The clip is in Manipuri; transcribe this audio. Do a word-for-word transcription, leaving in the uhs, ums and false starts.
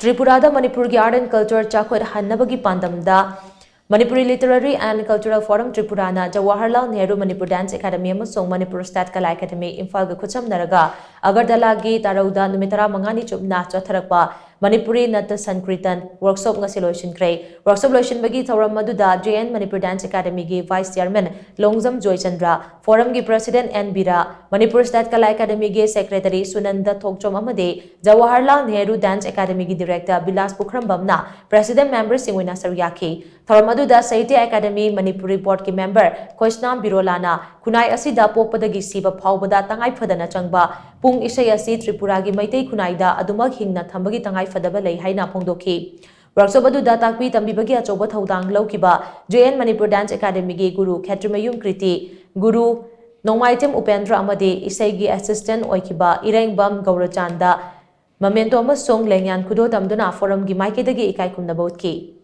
ꯇ꯭ꯔꯤꯄꯨꯔꯥꯗ ꯃꯅꯤꯄꯨꯔꯒꯤ Art and Culture ꯆꯥꯎꯈꯠꯍꯟꯅꯕꯒꯤ ꯄꯥꯟꯗꯝꯗ Manipuri Literary and Cultural Forum ꯇ꯭ꯔꯤꯄꯨꯔꯥꯅ Jawaharlal Nehru Manipur Dance Academy ꯑꯃꯁꯨꯡ ꯃꯅꯤꯄꯨꯔ State Kala Academy ꯏꯝꯐꯥꯜꯒ ꯈꯨꯠꯁꯝꯅꯔꯒ ꯑꯒꯔꯇꯂꯥꯒꯤ ꯇꯥꯔꯧꯗ ꯅꯨꯃꯤꯠ ꯇꯔꯥꯃꯉꯥꯅꯤ ꯆꯨꯞꯅ ꯆꯠꯊꯔꯛꯄ ꯃꯅꯤꯄꯨꯔꯤ ꯅꯠꯇ ꯁꯟꯀ꯭ꯔꯤꯇꯟ ꯋꯥꯔꯛꯁꯣꯞ ꯉꯁꯤ ꯂꯣꯏꯁꯤꯟꯈ꯭ꯔꯦ꯫ ꯋꯥꯔꯛꯁꯣꯞ ꯂꯣꯏꯁꯤꯟꯕꯒꯤ ꯊꯧꯔꯝ ꯑꯗꯨꯗ J N Manipur Dance Academy ꯒꯤ Vice Chairman Longjam Joychandra, Forum ꯒꯤ President N ꯕꯤꯔꯥ, ꯃꯅꯤꯄꯨꯔ State Kala Academy ꯒꯤ Secretary ꯁꯨꯅꯟꯗ ꯊꯣꯛꯆꯣꯝ ꯑꯃꯗꯤ ꯖꯋꯥꯍꯔꯂꯥꯜ ꯅꯦꯍꯔꯨ Dance Academy ꯒꯤ Director ꯕꯤꯂꯥꯁ ꯄꯨꯈ꯭ꯔꯝꯕꯝꯅ President member ꯁꯤꯡ ꯑꯣꯏꯅ ꯁꯔꯨꯛ ꯌꯥꯈꯤ꯫ ꯊꯧꯔꯝ ꯑꯗꯨꯗ Sahitya Academy Manipuri Board ꯀꯤ member ꯈꯣꯏꯁꯅꯥꯝ ꯕꯤꯔꯣꯂꯥꯅ ꯈꯨꯟꯅꯥꯏ ꯑꯁꯤꯗ ꯄꯣꯛꯄꯗꯒꯤ ꯁꯤꯕ ꯐꯥꯎꯕꯗ ꯇꯉꯥꯏ ꯐꯗꯅ ꯆꯪꯕ ꯄꯨꯡ ꯏꯁꯩ ꯑꯁꯤ ꯇ꯭ꯔꯤꯄꯨꯔꯥꯒꯤ ꯃꯩꯇꯩ ꯈꯨꯟꯅꯥꯏꯗ ꯑꯗꯨꯃꯛ ꯍꯤꯡꯅ ꯊꯝꯕꯒꯤ ꯇꯉꯥꯏ ꯐꯗꯕ ꯂꯩ ꯍꯥꯏꯅ ꯐꯣꯡꯗꯣꯛꯈꯤ꯫ ꯋꯥꯔꯛꯁꯣꯞ ꯑꯗꯨꯗ ꯇꯥꯛꯄꯤ ꯇꯝꯕꯤꯕꯒꯤ ꯑꯆꯧꯕ ꯊꯧꯗꯥꯡ ꯂꯧꯈꯤꯕ J N Manipur Dance Academy ꯒꯤ ꯒꯨꯔꯨ ꯈꯦꯇ꯭ꯔꯤꯃꯌꯨꯝ ꯀ꯭ꯔꯤꯇꯤ, ꯒꯨꯔꯨ ꯅꯣꯡꯃꯥꯏꯊꯦꯝ ꯎꯄꯦꯟꯗ꯭ꯔ ꯑꯃꯗꯤ ꯏꯁꯩꯒꯤ assistant ꯑꯣꯏꯈꯤꯕ ꯏꯔꯦꯡꯕꯝ ꯒꯧꯔꯆꯥꯟꯗ memento ꯑꯃꯁꯨꯡ ꯂꯦꯡꯌꯥꯟ ꯈꯨꯗꯣꯜ ꯇꯝꯗꯨꯅ Forum ꯒꯤ ꯃꯥꯏꯀꯩꯗꯒꯤ ꯏꯀꯥꯏ ꯈꯨꯝꯅꯕ ꯎꯠꯈꯤ꯫